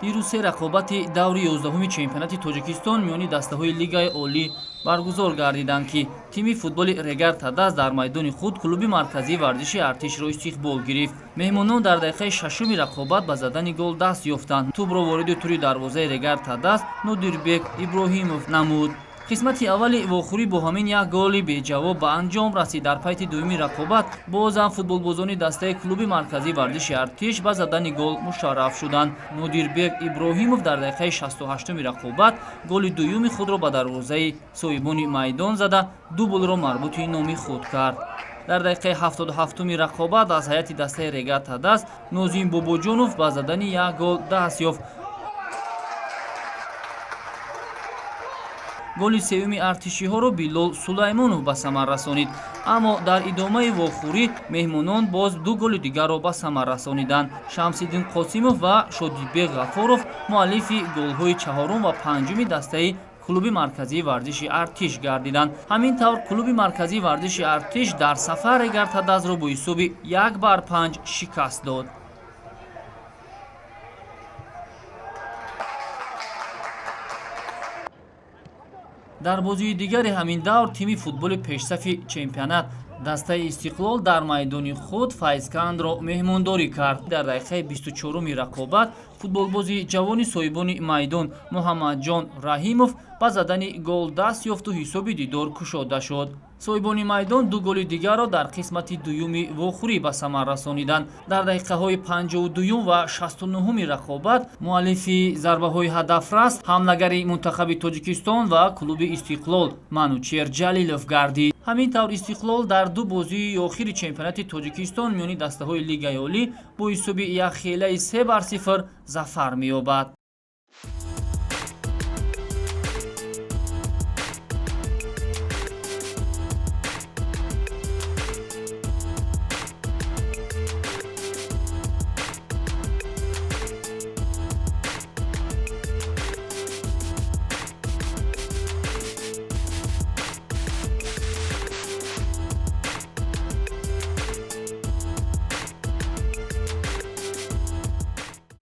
Дирӯз се рақобати даври 11-уми чемпионати Тоҷикистон миёни дастаҳои Лигаи олӣ баргузор гардиданд, ки тими футболи Регар Тадаз дар майдони худ клуби марказии варзиши Артишро истиқбол гирифт. Меҳмонон дар дақиқаи шашуми рақобат ба задани гол даст ёфтанд. Тӯбро вориди тури дарвозаи Регар Тадаз Нодирбек Иброҳимов намуд. Қисмати аввали вохӯрӣ бо ҳамин як голи беҷавоб ба анҷом расид. Дар пайти дуюми рақобат бозам футболбозони дастаи клуби марказии варзиши Артиш ба задани гол мушарраф шуданд. Нодирбек Иброҳимов дар дақиқаи 68-уми рақобат голи дуюми худро ба дарвозаи соҳибони майдон зада, дублро марбути номи худ кард. Дар дақиқаи 77-уми рақобат аз ҳайати дастаи Регар Тадаз Нозим Бобоҷонов ба задани як гол даст ёфт. Голи сеюми артишиҳоро Билол Сулаймонов ба самар расонид. Аммо дар идомаи вохӯрӣ меҳмонон боз ду голи дигарро ба самар расониданд. Шамсиддин Қосимов ва Шодибек Ғафоров муаллифи голҳои чаҳорум ва панҷуми дастаи клуби марказии варзиши Артиш гардиданд. Ҳамин тавр, клуби марказии варзиши Артиш дар сафар Регар Тадазро бо ҳисоби 1-5 шикаст дод. Дар бозии дигари ҳамин давр тими футболи пешсафи чемпионат, дастаи Истиқлол, дар майдони худ Файзкандро меҳмондорӣ кард. Дар дақиқаи 24-уми рақобат футболбози ҷавони соҳибони майдон Муҳаммадҷон Раҳимов ба задани гол даст ёфту ҳисоби дидор кушода шуд. Соҳибони майдон ду голи дигарро дар қисмати дуюми вохӯрӣ ба самар расониданд. Дар дақиқаҳои 52-юм ва 69-уми рақобат муаллифи зарбаҳои ҳадафрас ҳамлагари мунтахаби Тоҷикистон ва клуби Истиқлол Манучер Ҷалилов гардид. Ҳамин тавр, Истиқлол дар ду бозии охири чемпионати Тоҷикистон миёни дастаҳои Лигаи олӣ бо ҳисоби якхелаи 3-0 зафар меёбад.